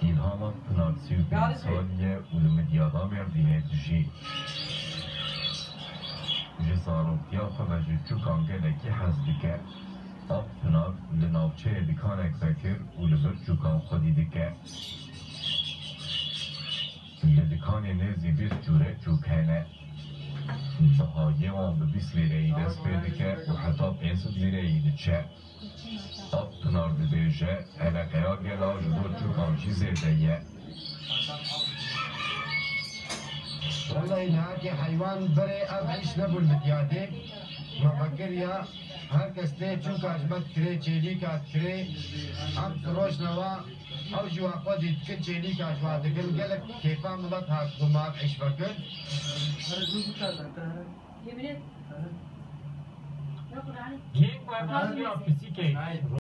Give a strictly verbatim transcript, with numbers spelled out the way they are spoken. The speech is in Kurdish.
Îlham Akpinar sî û pênc salî ye û li Midyada Mêrdînê dijî. Ji zaroktiya xwe ve ji çûkan gelekî hez dike. Akpinar li navçeyê dikanek vekir û li vir çûkan xwedî dike. Li dikanê nêzî bîst cûre çûk hene. Bihayê wan bi bîst lîreyî dest pê dike û heta pênc sed lîreyî diçe. Akpinar dibêje, eleqeya gela ji bo çûkan jî zêde ye. Wellehî niha kê heywan berê ev îş nebûn Midyadê. Me vekiriya her kes tê çûka ji me dikirê, çêlîka dikirê. Em diroşne wa, ew jî wa xwedî dikin, çêlîka ji wa dikin. Gelek kêfa milet hat ku me ev îş vekir. Yên ku em hatin ya fizîkê.